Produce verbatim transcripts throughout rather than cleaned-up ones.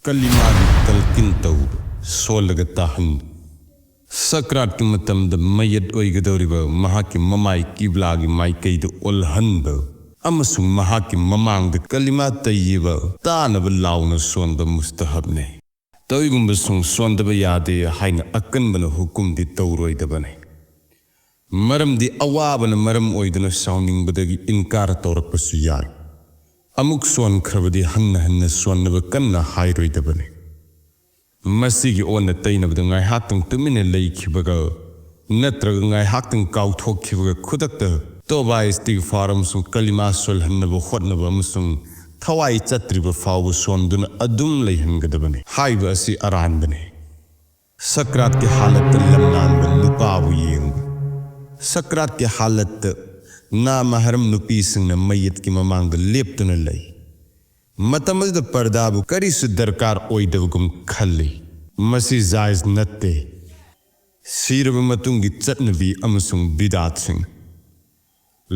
ꯀꯂꯤꯃꯥꯒꯤ ꯇꯜꯀꯤꯟ ꯇꯧꯕ, ꯁꯣꯜꯂꯒ ꯇꯥꯍꯟꯕ꯫ ꯁꯀ꯭ꯔꯥꯠꯀꯤ ꯃꯇꯝꯗ ꯃꯌꯦꯠ ꯑꯣꯏꯒꯗꯧꯔꯤꯕ ꯃꯍꯥꯛꯀꯤ ꯃꯃꯥꯏ ꯀꯤꯕ꯭ꯂꯥꯒꯤ ꯃꯥꯏꯀꯩꯗ ꯑꯣꯜꯍꯟꯕ ꯑꯃꯁꯨꯡ ꯃꯍꯥꯛꯀꯤ ꯃꯃꯥꯡꯗ ꯀꯂꯤꯃꯥ ꯇꯩꯌꯤꯕ ꯇꯥꯅꯕ ꯂꯥꯎꯅ ꯁꯣꯟꯕ ꯃꯨꯁꯇꯍꯕꯅꯤ꯫ ꯇꯧꯏꯒꯨꯝꯕꯁꯨꯡ ꯁꯣꯟꯗꯕ ꯌꯥꯗꯦ ꯍꯥꯏꯅ ꯑꯀꯟꯕꯅ ꯍꯨꯀꯨꯝꯗꯤ ꯇꯧꯔꯣꯏꯗꯕꯅꯤ꯫ ꯃꯔꯝꯗꯤ ꯑꯋꯥꯕꯅ ꯃꯔꯝ ꯑꯣꯏꯗꯨꯅ ꯁꯥꯎꯅꯤꯡꯕꯗꯒꯤ ꯏꯟꯀꯥꯔ ꯇꯧꯔꯛꯄꯁꯨ ꯌꯥꯏ꯫ ꯑꯃꯨꯛ ꯁꯣꯟꯈ꯭ꯔꯕꯗꯤ ꯍꯟꯅ ꯍꯟꯅ ꯁꯣꯟꯅꯕ ꯀꯟꯅ ꯍꯥꯏꯔꯣꯏꯗꯕꯅꯤ꯫ ꯃꯁꯤꯒꯤ ꯑꯣꯟꯅ ꯇꯩꯅꯕꯗ ꯉꯥꯏꯍꯥꯛꯇꯪ ꯇꯨꯃꯤꯟꯅ ꯂꯩꯈꯤꯕꯒ ꯅꯠꯇ꯭ꯔꯒ ꯉꯥꯏꯍꯥꯛꯇꯪ ꯀꯥꯎꯊꯣꯛꯈꯤꯕꯒ ꯈꯨꯗꯛꯇ ꯇꯣꯕꯥ ꯏꯁꯇꯤꯒꯐꯥꯔ ꯑꯃꯁꯨꯡ ꯀꯂꯤꯃꯥ ꯁꯣꯜꯍꯟꯅꯕ ꯍꯣꯠꯅꯕ ꯑꯃꯁꯨꯡ ꯊꯋꯥꯏ ꯆꯠꯇ꯭ꯔꯤꯕ ꯐꯥꯎꯕ ꯁꯣꯟꯗꯨꯅ ꯑꯗꯨꯝ ꯂꯩꯍꯟꯒꯗꯕꯅꯤ ꯍꯥꯏꯕ ꯑꯁꯤ ꯑꯔꯥꯟꯕꯅꯤ꯫ ꯁꯀ꯭ꯔꯥꯠꯀꯤ ꯍꯥꯂꯠꯇ ꯂꯝꯂꯥꯟꯕ ꯅꯨꯄꯥꯕꯨ ꯌꯦꯡꯕ꯫ ꯁꯀ꯭ꯔꯥꯠꯀꯤ ꯍꯥꯂꯠꯇ ꯅꯥꯃꯍꯔꯝ ꯅꯨꯄꯤꯁꯤꯡꯅ ꯃꯌꯦꯠꯀꯤ ꯃꯃꯥꯡꯗ ꯂꯦꯞꯇꯨꯅ ꯂꯩ꯫ ꯃꯇꯝ ꯑꯗꯨꯗ ꯄꯔꯗꯥꯕꯨ ꯀꯔꯤꯁꯨ ꯗꯔꯀꯥꯔ ꯑꯣꯏꯗꯕꯒꯨꯝ ꯈꯜꯂꯤ꯫ ꯃꯁꯤ ꯖꯥꯏꯖ ꯅꯠꯇꯦ꯫ ꯁꯤꯔꯕ ꯃꯇꯨꯡꯒꯤ ꯆꯠꯅꯕꯤ ꯑꯃꯁꯨꯡ ꯕꯤꯗꯥꯠꯁꯤꯡ꯫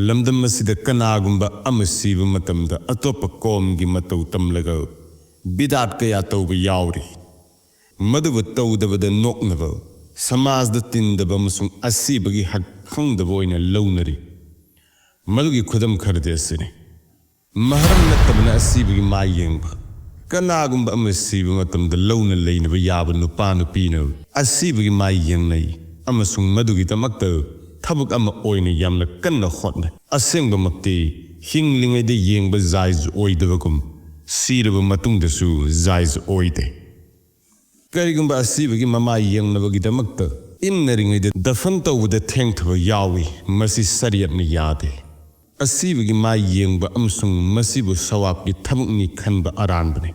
ꯂꯝꯗꯝ ꯑꯁꯤꯗ ꯀꯅꯥꯒꯨꯝꯕ ꯑꯃ ꯁꯤꯕ ꯃꯇꯝꯗ ꯑꯇꯣꯞꯄ ꯀꯣꯝꯒꯤ ꯃꯇꯧ ꯇꯝꯂꯒ ꯕꯤꯗꯥꯠ ꯀꯌꯥ ꯇꯧꯕ ꯌꯥꯎꯔꯤ꯫ ꯃꯗꯨꯕꯨ ꯇꯧꯗꯕꯗ ꯅꯣꯛꯅꯕ, ꯁꯃꯥꯖꯗ ꯇꯤꯟꯗꯕ ꯑꯃꯁꯨꯡ ꯑꯁꯤꯕꯒꯤ ꯍꯛ ꯈꯪꯗꯕ ꯑꯣꯏꯅ ꯂꯧꯅꯔꯤ꯫ ꯃꯗꯨꯒꯤ ꯈꯨꯗꯝ ꯈꯔꯗꯤ ꯑꯁꯤꯅꯤ꯫ ꯃꯍꯔꯝ ꯅꯠꯇꯕꯅ ꯑꯁꯤꯕꯒꯤ ꯃꯥꯏ ꯌꯦꯡꯕ꯫ ꯀꯅꯥꯒꯨꯝꯕ ꯑꯃ ꯁꯤꯕ ꯃꯇꯝꯗ ꯂꯧꯅ ꯂꯩꯅꯕ ꯌꯥꯕ ꯅꯨꯄꯥ ꯅꯨꯄꯤꯅ ꯑꯁꯤꯕꯒꯤ ꯃꯥꯏ ꯌꯦꯡꯅꯩ ꯑꯃꯁꯨꯡ ꯃꯗꯨꯒꯤꯗꯃꯛꯇ ꯊꯕꯛ ꯑꯃ ꯑꯣꯏꯅ ꯌꯥꯝꯅ ꯀꯟꯅ ꯍꯣꯠꯅꯩ꯫ ꯑꯁꯦꯡꯕꯃꯛꯇꯤ ꯍꯤꯡꯂꯤꯉꯩꯗ ꯌꯦꯡꯕ ꯖꯥꯏꯖ ꯑꯣꯏꯗꯕꯒꯨꯝ ꯁꯤꯔꯕ ꯃꯇꯨꯡꯗꯁꯨ ꯖꯥꯏꯖ ꯑꯣꯏꯗꯦ꯫ ꯀꯔꯤꯒꯨꯝꯕ ꯑꯁꯤꯕꯒꯤ ꯃꯃꯥꯏ ꯌꯦꯡꯅꯕꯒꯤꯗꯃꯛꯇ ꯏꯟꯅꯔꯤꯉꯩꯗ ꯗꯐꯟ ꯇꯧꯕꯗ ꯊꯦꯡꯊꯕ ꯌꯥꯎꯏ, ꯃꯁꯤ ꯁꯔꯤꯌꯠꯅ ꯌꯥꯗꯦ꯫ ꯑꯁꯤꯕꯒꯤ ꯃꯥꯏ ꯌꯦꯡꯕ ꯑꯃꯁꯨꯡ ꯃꯁꯤꯕꯨ ꯁꯋꯥꯕꯀꯤ ꯊꯕꯛꯅꯤ ꯈꯟꯕ ꯑꯔꯥꯟꯕꯅꯤ꯫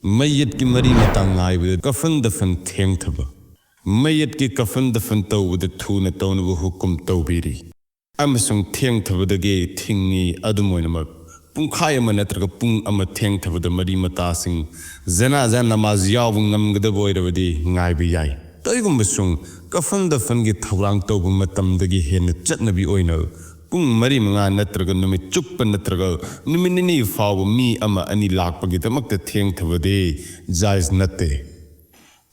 ꯃꯌꯦꯠꯀꯤ ꯃꯔꯤ ꯃꯇꯥꯡ ꯉꯥꯏꯕꯗ ꯀꯐꯟ ꯗꯐꯟ ꯊꯦꯡꯊꯕ꯫ ꯃꯌꯦꯠꯀꯤ ꯀꯐꯟ ꯗꯐꯟ ꯇꯧꯕꯗ ꯊꯨꯅ ꯇꯧꯅꯕ ꯍꯨꯀꯨꯝ ꯇꯧꯕꯤꯔꯤ꯫ ꯑꯃꯁꯨꯡ ꯊꯦꯡꯊꯕꯗꯒꯤ ꯊꯤꯡꯉꯤ꯫ ꯑꯗꯨꯝ ꯑꯣꯏꯅꯃꯛ, ꯄꯨꯡꯈꯥꯏ ꯑꯃ ꯅꯠꯇ꯭ꯔꯒ ꯄꯨꯡ ꯑꯃ ꯊꯦꯡꯊꯕꯗ ꯃꯔꯤ ꯃꯇꯥꯁꯤꯡ ꯖꯅꯥꯖꯥ ꯅꯃꯥꯖ ꯌꯥꯎꯕ ꯉꯝꯒꯗꯕ ꯑꯣꯏꯔꯕꯗꯤ ꯉꯥꯏꯕ ꯌꯥꯏ꯫ ꯀꯔꯤꯒꯨꯝꯕꯁꯨꯡ ꯀꯐꯟ ꯗꯐꯟꯒꯤ ꯊꯧꯔꯥꯡ ꯇꯧꯕ ꯃꯇꯝꯗꯒꯤ ꯍꯦꯟꯅ ꯆꯠꯅꯕꯤ ꯑꯣꯏꯅ ꯄꯨꯡ ꯃꯔꯤ ꯃꯉꯥ ꯅꯠꯇ꯭ꯔꯒ ꯅꯨꯃꯤꯠ ꯆꯨꯞꯄ ꯅꯠꯇ꯭ꯔꯒ ꯅꯨꯃꯤꯠ ꯅꯤꯅꯤ ꯐꯥꯎꯕ ꯃꯤ ꯑꯃ ꯑꯅꯤ ꯂꯥꯛꯄꯒꯤꯗꯃꯛꯇ ꯊꯦꯡꯊꯕꯗꯤ ꯖꯥꯏꯖ ꯅꯠꯇꯦ꯫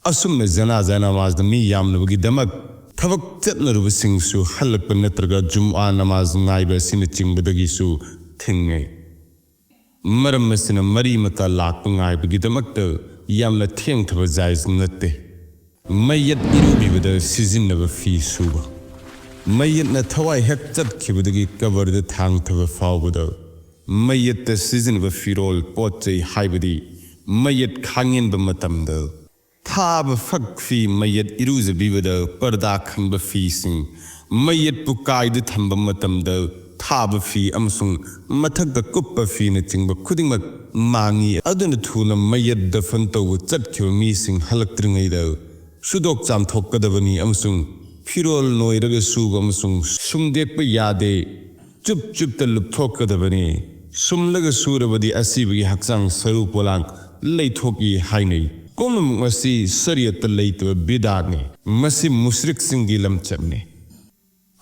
ꯑꯁꯨꯝꯅ ꯖꯅꯥꯖꯥ ꯅꯃꯥꯖꯗ ꯃꯤ ꯌꯥꯝꯂꯕꯒꯤꯗꯃꯛ ꯊꯕꯛ ꯆꯠꯅꯔꯨꯕꯁꯤꯡꯁꯨ ꯍꯜꯂꯛꯄ ꯅꯠꯇ꯭ꯔꯒ ꯖꯨꯝꯑꯥ ꯅꯃꯥꯖ ꯉꯥꯏꯕ ꯑꯁꯤꯅꯆꯤꯡꯕꯗꯒꯤꯁꯨ ꯊꯤꯡꯉꯦ꯫ ꯃꯔꯝ ꯑꯁꯤꯅ ꯃꯔꯤ ꯃꯇꯥ ꯂꯥꯛꯄ ꯉꯥꯏꯕꯒꯤꯗꯃꯛꯇ ꯌꯥꯝꯅ ꯊꯦꯡꯊꯕ ꯖꯥꯏꯖ ꯅꯠꯇꯦ꯫ ꯃꯩꯌꯠ ꯏꯔꯨꯕꯤꯕꯗ ꯁꯤꯖꯤꯟꯅꯕ ꯐꯤ ꯁꯨꯕ꯫ ꯃꯩꯌꯠꯅ ꯊꯋꯥꯏ ꯍꯦꯛ ꯆꯠꯈꯤꯕꯗꯒꯤ ꯀꯕꯔꯗ ꯊꯥꯡꯊꯕ ꯐꯥꯎꯕꯗ ꯃꯩꯌꯠꯇ ꯁꯤꯖꯤꯟꯅꯕ ꯐꯤꯔꯣꯜ, ꯄꯣꯠ ꯆꯩ ꯍꯥꯏꯕꯗꯤ ꯃꯩꯌꯠ ꯈꯥꯡꯉꯦꯟꯕ ꯃꯇꯝꯗ ꯊꯥꯕ ꯐꯛ ꯐꯤ, ꯃꯩꯌꯠ ꯏꯔꯨꯖꯕꯤꯕꯗ ꯄꯔꯗꯥ ꯈꯟꯕ ꯐꯤꯁꯤꯡ, ꯃꯩꯌꯠꯄꯨ ꯀꯥꯏꯗ ꯊꯝꯕ ꯃꯇꯝꯗ ꯊꯥꯕ ꯐꯤ ꯑꯃꯁꯨꯡ ꯃꯊꯛꯇ ꯀꯨꯞꯄ ꯐꯤꯅꯆꯤꯡꯕ ꯈꯨꯗꯤꯡꯃꯛ ꯃꯥꯡꯏ꯫ ꯑꯗꯨꯅ ꯊꯨꯅ ꯃꯩꯌꯠ ꯗꯐꯟ ꯇꯧꯕ ꯆꯠꯈꯤꯕ ꯃꯤꯁꯤꯡ ꯍꯜꯂꯛꯇ꯭ꯔꯤꯉꯩꯗ ꯁꯨꯗꯣꯛ ꯆꯥꯝꯊꯣꯛꯀꯗꯕꯅꯤ ꯑꯃꯁꯨꯡ ꯐꯤꯔꯣꯜ ꯅꯣꯏꯔꯒ ꯁꯨꯕ ꯑꯃꯁꯨꯡ ꯁꯨꯝꯗꯦꯛꯄ ꯌꯥꯗꯦ꯫ ꯆꯨꯞ ꯆꯨꯞꯇ ꯂꯨꯞꯊꯣꯛꯀꯗꯕꯅꯤ꯫ ꯁꯨꯝꯂꯒ ꯁꯨꯔꯕꯗꯤ ꯑꯁꯤꯕꯒꯤ ꯍꯛꯆꯥꯡ ꯁꯔꯨ ꯄꯣꯂꯥꯡ ꯂꯩꯊꯣꯛꯏ ꯍꯥꯏꯅꯩ꯫ ꯄꯨꯝꯅꯃꯛ ꯑꯁꯤ ꯁꯔꯤꯌꯠꯇ ꯂꯩꯇꯕ ꯕꯤꯗꯥꯠꯅꯤ꯫ ꯃꯁꯤ ꯃꯨꯁ꯭ꯔꯤꯛꯁꯤꯡꯒꯤ ꯂꯝꯆꯠꯅꯤ꯫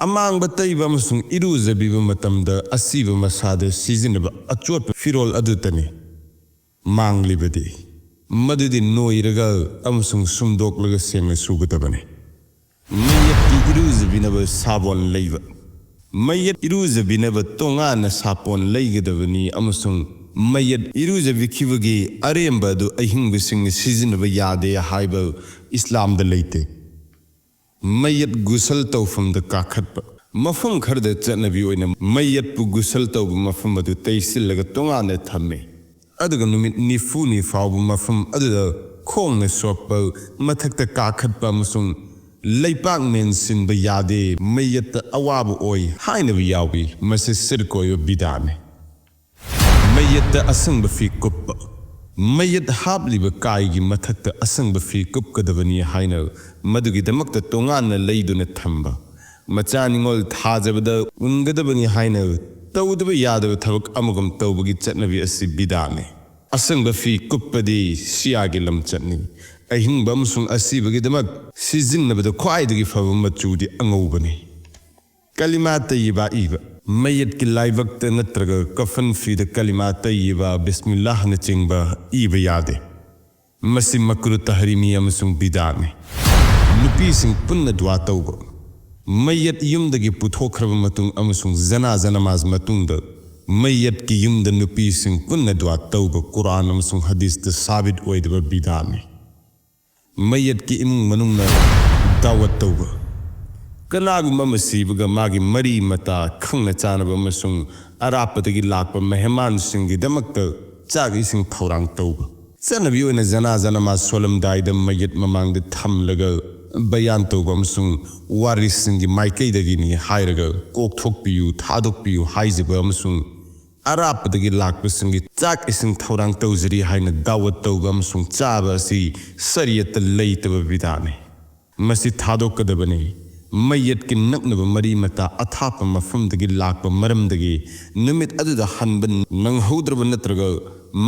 ꯑꯃꯥꯡꯕ ꯇꯩꯕ ꯑꯃꯁꯨꯡ ꯏꯔꯨꯖꯕꯤꯕ ꯃꯇꯝꯗ ꯑꯁꯤꯕ ꯃꯁꯥꯗ ꯁꯤꯖꯤꯟꯅꯕ ꯑꯆꯣꯠꯄ ꯐꯤꯔꯣꯜ ꯑꯗꯨꯇꯅꯤ ꯃꯥꯡꯂꯤꯕꯗꯤ꯫ ꯃꯗꯨꯗꯤ ꯅꯣꯏꯔꯒ ꯑꯃꯁꯨꯡ ꯁꯨꯝꯗꯣꯛꯂꯒ ꯁꯦꯡꯅ ꯁꯨꯒꯗꯕꯅꯤ꯫ ꯃꯩꯌꯠꯀꯤ ꯏꯔꯨꯖꯕꯤꯅꯕ ꯁꯥꯄꯣꯟ ꯂꯩꯕ꯫ ꯃꯩꯌꯠ ꯏꯔꯨꯖꯕꯤꯅꯕ ꯇꯣꯉꯥꯟꯅ ꯁꯥꯄꯣꯟ ꯂꯩꯒꯗꯕꯅꯤ ꯑꯃꯁꯨꯡ ꯃꯩꯌꯠ ꯏꯔꯨꯖꯕꯤꯈꯤꯕꯒꯤ ꯑꯔꯦꯝꯕ ꯑꯗꯨ ꯑꯍꯤꯡꯕꯁꯤꯡꯅ ꯁꯤꯖꯤꯟꯅꯕ ꯌꯥꯗꯦ ꯍꯥꯏꯕ ꯏꯁꯂꯥꯝꯗ ꯂꯩꯇꯦ꯫ ꯃꯩꯌꯠ ꯒꯨꯁꯜ ꯇꯧꯐꯝꯗ ꯀꯥꯈꯠꯄ꯫ ꯃꯐꯝ ꯈꯔꯗ ꯆꯠꯅꯕꯤ ꯑꯣꯏꯅ ꯃꯩꯌꯠꯄꯨ ꯒꯨꯁꯜ ꯇꯧꯕ ꯃꯐꯝ ꯑꯗꯨ ꯇꯩꯁꯤꯜꯂꯒ ꯇꯣꯉꯥꯟꯅ ꯊꯝꯃꯤ꯫ ꯑꯗꯨꯒ ꯅꯨꯃꯤꯠ ꯅꯤꯐꯨꯅꯤ ꯐꯥꯎꯕ ꯃꯐꯝ ꯑꯗꯨꯗ ꯈꯣꯡꯅ ꯁꯣꯛꯄ, ꯃꯊꯛꯇ ꯀꯥꯈꯠꯄ ꯑꯃꯁꯨꯡ ꯂꯩꯄꯥꯛ ꯃꯦꯟꯁꯤꯟꯕ ꯌꯥꯗꯦ꯫ ꯃꯩꯌꯠꯇ ꯑꯋꯥꯕ ꯑꯣꯏ ꯍꯥꯏꯅꯕ ꯌꯥꯎꯏ꯫ ꯃꯁꯤ ꯁꯤꯔꯛ ꯑꯣꯏꯕ ꯕꯤꯗꯥꯠꯅꯤ꯫ ꯃꯩꯌꯠꯇ ꯑꯁꯪꯕ ꯐꯤ ꯀꯨꯞꯄ꯫ ꯃꯩꯌꯠ ꯍꯥꯞꯂꯤꯕ ꯀꯥꯏꯒꯤ ꯃꯊꯛꯇ ꯑꯁꯪꯕ ꯐꯤ ꯀꯨꯞꯀꯗꯕꯅꯤ ꯍꯥꯏꯅ ꯃꯗꯨꯒꯤꯗꯃꯛꯇ ꯇꯣꯉꯥꯟꯅ ꯂꯩꯗꯨꯅ ꯊꯝꯕ꯫ ꯃꯆꯥ ꯅꯤꯉꯣꯜ ꯊꯥꯖꯕꯗ ꯎꯟꯒꯗꯕꯅꯤ ꯍꯥꯏꯅ ꯇꯧꯗꯕ ꯌꯥꯗꯕ ꯊꯕꯛ ꯑꯃꯒꯨꯝ ꯇꯧꯕꯒꯤ ꯆꯠꯅꯕꯤ ꯑꯁꯤ ꯕꯤꯗꯥꯠꯅꯤ꯫ ꯑꯁꯪꯕ ꯐꯤ ꯀꯨꯞꯄꯗꯤ ꯁꯤꯌꯥꯒꯤ ꯂꯝꯆꯠꯅꯤ꯫ ꯑꯍꯤꯡꯕ ꯑꯃꯁꯨꯡ ꯑꯁꯤꯕꯒꯤꯗꯃꯛ ꯁꯤꯖꯤꯟꯅꯕꯗ ꯈ꯭ꯋꯥꯏꯗꯒꯤ ꯐꯕ ꯃꯆꯨꯗꯤ ꯑꯉꯧꯕꯅꯤ꯫ ꯀꯂꯤꯃꯥ ꯇꯩꯌꯤꯕꯥ ꯏꯕ꯫ ꯃꯩꯌꯠꯀꯤ ꯂꯥꯏꯕꯛꯇ ꯅꯠꯇ꯭ꯔꯒ ꯀꯐꯟ ꯐꯤꯗ ꯀꯂꯤꯃꯥ ꯇꯩꯕ, ꯕꯤꯁꯃꯤꯜꯂꯥꯍꯅꯆꯤꯡꯕ ꯏꯕ ꯌꯥꯗꯦ꯫ ꯃꯁꯤ ꯃꯀ꯭ꯔꯨ ꯇꯍꯔꯤꯃꯤ ꯑꯃꯁꯨꯡ ꯕꯤꯗꯥꯠꯅꯤ꯫ ꯅꯨꯄꯤꯁꯤꯡ ꯄꯨꯟꯅ ꯗꯨꯋꯥ ꯇꯧꯕ꯫ ꯃꯩꯌꯠ ꯌꯨꯝꯗꯒꯤ ꯄꯨꯊꯣꯛꯈ꯭ꯔꯕ ꯃꯇꯨꯡ ꯑꯃꯁꯨꯡ ꯖꯅꯥꯖ ꯅꯃꯥꯖ ꯃꯇꯨꯡꯗ ꯃꯩꯌꯠꯀꯤ ꯌꯨꯝꯗ ꯅꯨꯄꯤꯁꯤꯡ ꯄꯨꯟꯅ ꯗꯨꯋꯥ ꯇꯧꯕ ꯀꯨꯔꯥꯟ ꯑꯃꯁꯨꯡ ꯍꯗꯤꯁꯇ ꯁꯥꯕꯤꯠ ꯑꯣꯏꯗꯕ ꯕꯤꯗꯥꯠꯅꯤ꯫ ꯃꯩꯌꯠꯀꯤ ꯏꯃꯨꯡ ꯃꯅꯨꯡꯅ ꯗꯥꯋꯠ ꯇꯧꯕ꯫ ꯀꯅꯥꯒꯨꯝꯕ ꯑꯃ ꯁꯤꯕꯒ ꯃꯥꯒꯤ ꯃꯔꯤ ꯃꯇꯥ, ꯈꯪꯅ ꯆꯥꯅꯕ ꯑꯃꯁꯨꯡ ꯑꯔꯥꯞꯄꯗꯒꯤ ꯂꯥꯛꯄ ꯃꯦꯍꯃꯥꯟꯁꯤꯡꯒꯤꯗꯃꯛꯇ ꯆꯥꯛ ꯏꯁꯤꯡ ꯊꯧꯔꯥꯡ ꯇꯧꯕ꯫ ꯆꯠꯅꯕꯤ ꯑꯣꯏꯅ ꯖꯅꯥꯖ ꯅꯃꯥꯖ ꯁꯣꯜꯂꯝꯗꯥꯏꯗ ꯃꯩꯌꯠ ꯃꯃꯥꯡꯗ ꯊꯝꯂꯒ ꯕꯌꯥꯟ ꯇꯧꯕ ꯑꯃꯁꯨꯡ ꯋꯥꯔꯤꯁꯁꯤꯡꯒꯤ ꯃꯥꯏꯀꯩꯗꯒꯤꯅꯤ ꯍꯥꯏꯔꯒ ꯀꯣꯛꯊꯣꯛꯄꯤꯌꯨ, ꯊꯥꯗꯣꯛꯄꯤꯌꯨ ꯍꯥꯏꯖꯕ ꯑꯃꯁꯨꯡ ꯑꯔꯥꯞꯄꯗꯒꯤ ꯂꯥꯛꯄꯁꯤꯡꯒꯤ ꯆꯥꯛ ꯏꯁꯤꯡ ꯊꯧꯔꯥꯡ ꯇꯧꯖꯔꯤ ꯍꯥꯏꯅ ꯗꯥꯋꯠ ꯇꯧꯕ ꯑꯃꯁꯨꯡ ꯆꯥꯕ ꯑꯁꯤ ꯁꯔꯤꯌꯠꯇ ꯂꯩꯇꯕ ꯕꯤꯗꯥꯠꯅꯤ꯫ ꯃꯁꯤ ꯊꯥꯗꯣꯛꯀꯗꯕꯅꯤ꯫ ꯃꯩꯌꯠꯀꯤ ꯅꯛꯅꯕ ꯃꯔꯤ ꯃꯇꯥ ꯑꯊꯥꯞꯄ ꯃꯐꯝꯗꯒꯤ ꯂꯥꯛꯄ ꯃꯔꯝꯗꯒꯤ ꯅꯨꯃꯤꯠ ꯑꯗꯨꯗ ꯍꯟꯕ ꯅꯪꯍꯧꯗ꯭ꯔꯕ ꯅꯠꯇ꯭ꯔꯒ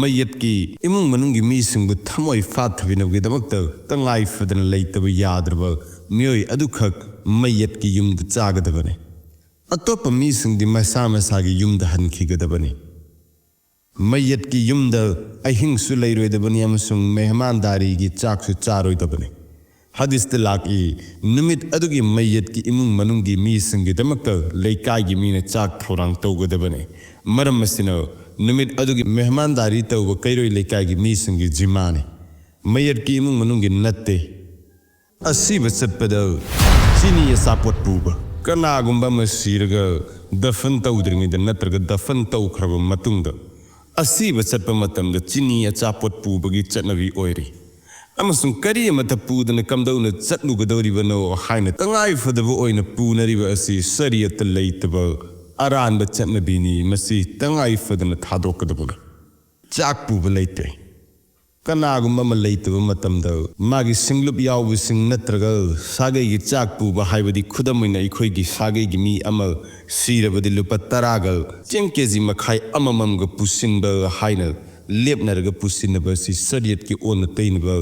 ꯃꯩꯌꯠꯀꯤ ꯏꯃꯨꯡ ꯃꯅꯨꯡꯒꯤ ꯃꯤꯁꯤꯡꯕꯨ ꯊꯃꯣꯏ ꯐꯥꯊꯕꯤꯅꯕꯒꯤꯗꯃꯛꯇ ꯇꯉꯥꯏ ꯐꯗꯅ ꯂꯩꯇꯕ ꯌꯥꯗ꯭ꯔꯕ ꯃꯤꯑꯣꯏ ꯑꯗꯨꯈꯛ ꯃꯩꯌꯠꯀꯤ ꯌꯨꯝꯗ ꯆꯥꯒꯗꯕꯅꯤ꯫ ꯑꯇꯣꯞꯄ ꯃꯤꯁꯤꯡꯗꯤ ꯃꯁꯥ ꯃꯁꯥꯒꯤ ꯌꯨꯝꯗ ꯍꯟꯈꯤꯒꯗꯕꯅꯤ꯫ ꯃꯩꯌꯠꯀꯤ ꯌꯨꯝꯗ ꯑꯍꯤꯡꯁꯨ ꯂꯩꯔꯣꯏꯗꯕꯅꯤ ꯑꯃꯁꯨꯡ ꯃꯦꯍꯃꯥꯟꯗꯥꯔꯤꯒꯤ ꯆꯥꯛꯁꯨ ꯆꯥꯔꯣꯏꯗꯕꯅꯤ꯫ ꯍꯗꯤꯁꯇ ꯂꯥꯛꯏ, ꯅꯨꯃꯤꯠ ꯑꯗꯨꯒꯤ ꯃꯩꯌꯠꯀꯤ ꯏꯃꯨꯡ ꯃꯅꯨꯡꯒꯤ ꯃꯤꯁꯤꯡꯒꯤꯗꯃꯛꯇ ꯂꯩꯀꯥꯏꯒꯤ ꯃꯤꯅ ꯆꯥꯛ ꯊꯧꯔꯥꯡ ꯇꯧꯒꯗꯕꯅꯤ꯫ ꯃꯔꯝ ꯑꯁꯤꯅ, ꯅꯨꯃꯤꯠ ꯑꯗꯨꯒꯤ ꯃꯦꯍꯃꯥꯟꯗꯥꯔꯤ ꯇꯧꯕ ꯀꯩꯔꯣꯏ ꯂꯩꯀꯥꯏꯒꯤ ꯃꯤꯁꯤꯡꯒꯤ ꯖꯤꯝꯃꯥꯅꯤ, ꯃꯩꯌꯠꯀꯤ ꯏꯃꯨꯡ ꯃꯅꯨꯡꯒꯤ ꯅꯠꯇꯦ꯫ ꯑꯁꯤꯕ ꯆꯠꯄꯗ ꯆꯤꯅꯤ ꯑꯆꯥꯄꯣꯠ ꯄꯨꯕ꯫ ꯀꯅꯥꯒꯨꯝꯕ ꯑꯃ ꯁꯤꯔꯒ ꯗꯐꯟ ꯇꯧꯗ꯭ꯔꯤꯉꯩꯗ ꯅꯠꯇ꯭ꯔꯒ ꯗꯐꯟ ꯇꯧꯈ꯭ꯔꯕ ꯃꯇꯨꯡꯗ ꯑꯁꯤꯕ ꯆꯠꯄ ꯃꯇꯝꯗ ꯆꯤꯅꯤ ꯑꯆꯥꯄꯣꯠ ꯄꯨꯕꯒꯤ ꯆꯠꯅꯕꯤ ꯑꯣꯏꯔꯤ, ꯑꯃꯁꯨꯡ ꯀꯔꯤ ꯑꯃꯠꯇ ꯄꯨꯗꯅ ꯀꯝꯗꯧꯅ ꯆꯠꯂꯨꯒꯗꯧꯔꯤꯕꯅꯣ ꯍꯥꯏꯅ ꯇꯉꯥꯏ ꯐꯗꯕ ꯑꯣꯏꯅ ꯄꯨꯅꯔꯤꯕ ꯑꯁꯤ ꯁꯔꯤꯌꯠꯇ ꯂꯩꯇꯕ ꯑꯔꯥꯟꯕ ꯆꯠꯅꯕꯤꯅꯤ꯫ ꯃꯁꯤ ꯇꯉꯥꯏ ꯐꯗꯅ ꯊꯥꯗꯣꯛꯀꯗꯕꯅꯤ꯫ ꯆꯥꯛ ꯄꯨꯕ ꯂꯩꯇꯦ꯫ ꯀꯅꯥꯒꯨꯝꯕ ꯑꯃ ꯂꯩꯇꯕ ꯃꯇꯝꯗ ꯃꯥꯒꯤ ꯁꯤꯡꯂꯨꯞ ꯌꯥꯎꯕꯁꯤꯡ ꯅꯠꯇ꯭ꯔꯒ ꯁꯥꯒꯩꯒꯤ ꯆꯥꯛ ꯄꯨꯕ ꯍꯥꯏꯕꯗꯤ, ꯈꯨꯗꯝ ꯑꯣꯏꯅ, ꯑꯩꯈꯣꯏꯒꯤ ꯁꯥꯒꯩꯒꯤ ꯃꯤ ꯑꯃ ꯁꯤꯔꯕꯗꯤ ꯂꯨꯄꯥ ꯇꯔꯥꯒ ꯆꯦꯡ ꯀꯦ ꯖꯤ ꯃꯈꯥꯏ ꯑꯃꯃꯝꯒ ꯄꯨꯁꯤꯟꯕ ꯍꯥꯏꯅ ꯂꯦꯞꯅꯔꯒ ꯄꯨꯁꯤꯟꯅꯕ ꯑꯁꯤ ꯁꯔꯤꯌꯠꯀꯤ ꯑꯣꯟꯅ ꯇꯩꯅꯕ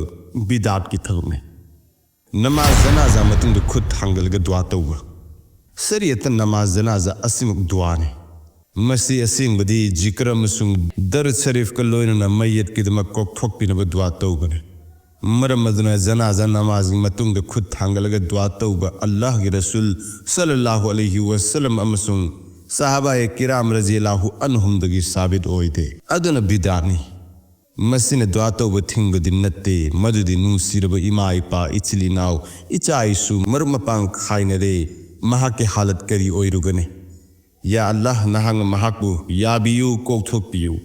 ꯕꯤꯗꯥꯠꯀꯤ ꯊꯕꯛꯅꯤ꯫ ꯅꯃꯥꯖ ꯖꯅꯥꯖꯥ ꯃꯇꯨꯡꯗ ꯈꯨꯠ ꯊꯥꯡꯒꯠꯂꯒ ꯗꯨꯋꯥ ꯇꯧꯕ꯫ ꯁꯔꯤꯌꯠꯇ ꯅꯃꯥꯖ ꯖꯅꯥꯖꯥ ꯑꯁꯤꯃꯛ ꯗꯨꯋꯥꯅꯤ꯫ ꯃꯁꯤ ꯑꯁꯦꯡꯕꯗꯤ ꯖꯤꯀꯔ ꯑꯃꯁꯨꯡ ꯗꯔꯨꯗ ꯁꯔꯤꯐꯀ ꯂꯣꯏꯅꯅ ꯃꯩꯌꯠꯀꯤꯗꯃꯛ ꯀꯣꯛꯊꯣꯛꯄꯤꯅꯕ ꯗꯨꯋꯥ ꯇꯧꯕꯅꯤ꯫ ꯃꯔꯝ ꯑꯗꯨꯅ ꯖꯅꯥꯖꯥ ꯅꯃꯥꯖꯒꯤ ꯃꯇꯨꯡꯗ ꯈꯨꯠ ꯊꯥꯡꯒꯠꯂꯒ ꯗꯨꯋꯥ ꯇꯧꯕ ꯑꯜꯂꯥꯍꯒꯤ ꯔꯁꯨꯜ ꯁꯜꯂꯜꯂꯥꯍꯨ ꯑꯂꯩꯍꯤ ꯋꯁꯜꯂꯝ ꯑꯃꯁꯨꯡ ꯁꯍꯥꯕꯥꯌꯦ ꯀꯤꯔꯥꯝ ꯔꯖꯤꯌꯜꯂꯥꯍꯨ ꯑꯟꯍꯨꯝꯗꯒꯤ ꯁꯥꯕꯤꯠ ꯑꯣꯏꯗꯦ꯫ ꯑꯗꯨꯅ ꯕꯤꯗꯥꯠꯅꯤ꯫ ꯃꯁꯤꯅ ꯗꯨꯋꯥ ꯇꯧꯕ ꯊꯤꯡꯕꯗꯤ ꯅꯠꯇꯦ꯫ ꯃꯗꯨꯗꯤ ꯅꯨꯡꯁꯤꯔꯕ ꯏꯃꯥ ꯏꯄꯥ, ꯏꯆꯤꯜ ꯏꯅꯥꯎ, ꯏꯆꯥ ꯏꯁꯨ, ꯃꯔꯨꯞ ꯃꯄꯥꯡ ꯈꯥꯏꯅꯔꯦ, ꯃꯍꯥꯛꯀꯤ ꯍꯥꯂꯠ ꯀꯔꯤ ꯑꯣꯏꯔꯨꯒꯅꯤ? ꯌꯥ ꯑꯜꯂꯥꯍ, ꯅꯍꯥꯛꯅ ꯃꯍꯥꯛꯄꯨ ꯌꯥꯕꯤꯌꯨ, ꯀꯣꯛꯊꯣꯛꯄꯤꯌꯨ,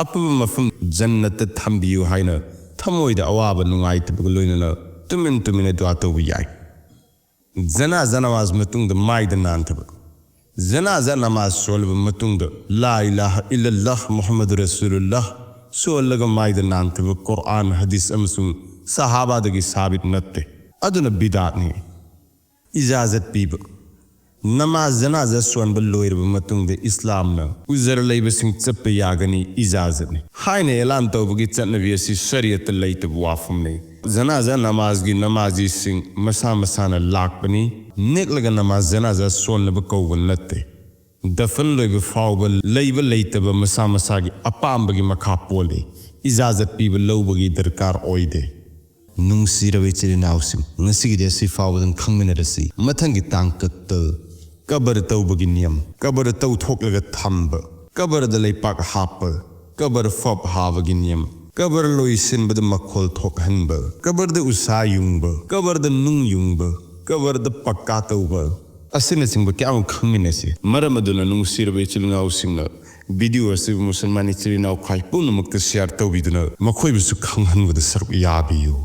ꯑꯐꯕ ꯃꯐꯝ ꯖꯟꯅꯠꯇ ꯊꯝꯕꯤꯌꯨ ꯍꯥꯏꯅ ꯊꯃꯣꯏꯗ ꯑꯋꯥꯕ ꯅꯨꯡꯉꯥꯏꯇꯕꯒ ꯂꯣꯏꯅꯅ ꯇꯨꯃꯤꯟ ꯇꯨꯃꯤꯟꯅ ꯗꯨꯋꯥ ꯇꯧꯕ ꯌꯥꯏ꯫ ꯖꯅꯥꯖꯥ ꯅꯃꯥꯖ ꯃꯇꯨꯡꯗ ꯃꯥꯏꯗ ꯅꯥꯟꯊꯕ꯫ ꯖꯅꯥꯖꯥ ꯅꯃꯥꯖ ꯁꯣꯜꯂꯕ ꯃꯇꯨꯡꯗ ꯂꯥ ꯏꯂꯥꯍ ꯏꯜꯂꯜꯂꯥꯍ ꯃꯨꯍꯝꯃꯗꯨ ꯔꯁꯨꯂꯨꯜꯂꯥꯍ ꯁꯣꯜꯂꯒ ꯃꯥꯏꯗ ꯅꯥꯟꯊꯕ ꯀꯨꯔꯑꯥꯟ, ꯍꯗꯤꯁ ꯑꯃꯁꯨꯡ ꯁꯍꯥꯕꯥꯗꯒꯤ ꯁꯥꯕꯤꯠ ꯅꯠꯇꯦ꯫ ꯑꯗꯨꯅ ꯕꯤꯗꯥꯠꯅꯤ꯫ ꯏꯖꯥꯖꯠ ꯄꯤꯕ꯫ ꯅꯃꯥꯖ ꯖꯅꯥꯖꯥ ꯁꯣꯟꯕ ꯂꯣꯏꯔꯕ ꯃꯇꯨꯡꯗ ꯏꯁꯂꯥꯝꯅ ꯎꯖꯔ ꯂꯩꯕꯁꯤꯡ ꯆꯠꯄ ꯌꯥꯒꯅꯤ, ꯏꯖꯥꯖꯠꯅꯤ ꯍꯥꯏꯅ ꯑꯦꯂꯥꯟ ꯇꯧꯕꯒꯤ ꯆꯠꯅꯕꯤ ꯑꯁꯤ ꯁꯔꯤꯌꯠꯇ ꯂꯩꯇꯕ ꯋꯥꯐꯝꯅꯤ꯫ ꯖꯅꯥꯖꯥ ꯅꯃꯥꯖꯒꯤ ꯅꯃꯥꯖꯤꯁꯤꯡ ꯃꯁꯥ ꯃꯁꯥꯅ ꯂꯥꯛꯄꯅꯤ꯫ ꯅꯦꯛꯂꯒ ꯅꯃꯥꯖ ꯖꯅꯥꯖꯥ ꯁꯣꯟꯅꯕ ꯀꯧꯕ ꯅꯠꯇꯦ꯫ ꯗꯐꯟ ꯂꯣꯏꯕ ꯐꯥꯎꯕ ꯂꯩꯕ ꯂꯩꯇꯕ ꯃꯁꯥ ꯃꯁꯥꯒꯤ ꯑꯄꯥꯝꯕꯒꯤ ꯃꯈꯥ ꯄꯣꯜꯂꯤ꯫ ꯏꯖꯥꯖꯠ ꯄꯤꯕ ꯂꯧꯕꯒꯤ ꯗꯔꯀꯥꯔ ꯑꯣꯏꯗꯦ꯫ ꯅꯨꯡꯁꯤꯔꯕ ꯏꯆꯤꯜ ꯏꯅꯥꯎꯁꯤꯡ, ꯉꯁꯤꯒꯤꯗꯤ ꯑꯁꯤ ꯐꯥꯎꯕꯗꯪ ꯈꯪꯃꯤꯟꯅꯔꯁꯤ꯫ ꯃꯊꯪꯒꯤ ꯇꯥꯡꯀꯛꯇ ꯀꯕꯔ ꯇꯧꯕꯒꯤ ꯅꯤꯌꯝ, ꯀꯕꯔ ꯇꯧꯊꯣꯛꯂꯒ ꯊꯝꯕ, ꯀꯕꯔꯗ ꯂꯩꯄꯥꯛ ꯍꯥꯞꯄ, ꯀꯕꯔ ꯐꯞ ꯍꯥꯕꯒꯤ ꯅꯤꯌꯝ, ꯀꯕꯔ ꯂꯣꯏꯁꯤꯟꯕꯗ ꯃꯈꯣꯜ ꯊꯣꯛꯍꯟꯕ, ꯀꯕꯔꯗ ꯎꯁꯥ ꯌꯨꯡꯕ, ꯀꯕꯔꯗ ꯅꯨꯡ ꯌꯨꯡꯕ, ꯀꯕꯔꯗ ꯄꯛꯀꯥ ꯇꯧꯕ, ꯑꯁꯤꯅꯆꯤꯡꯕ ꯀꯌꯥ ꯑꯃ ꯈꯪꯃꯤꯟꯅꯁꯤ꯫ ꯃꯔꯝ ꯑꯗꯨꯅ ꯅꯨꯡꯁꯤꯔꯕ ꯏꯆꯤꯜ ꯏꯅꯥꯎꯁꯤꯡꯅ video ꯑꯁꯤꯕꯨ ꯃꯨꯁꯜꯃꯥꯟ ꯏꯆꯤꯜ ꯏꯅꯥꯎ ꯈ꯭ꯋꯥꯏ ꯄꯨꯝꯅꯃꯛꯇ share ꯇꯧꯕꯤꯗꯨꯅ ꯃꯈꯣꯏꯕꯨꯁꯨ ꯈꯪꯍꯟꯕꯗ ꯁꯔꯨꯛ ꯌꯥꯕꯤꯌꯨ꯫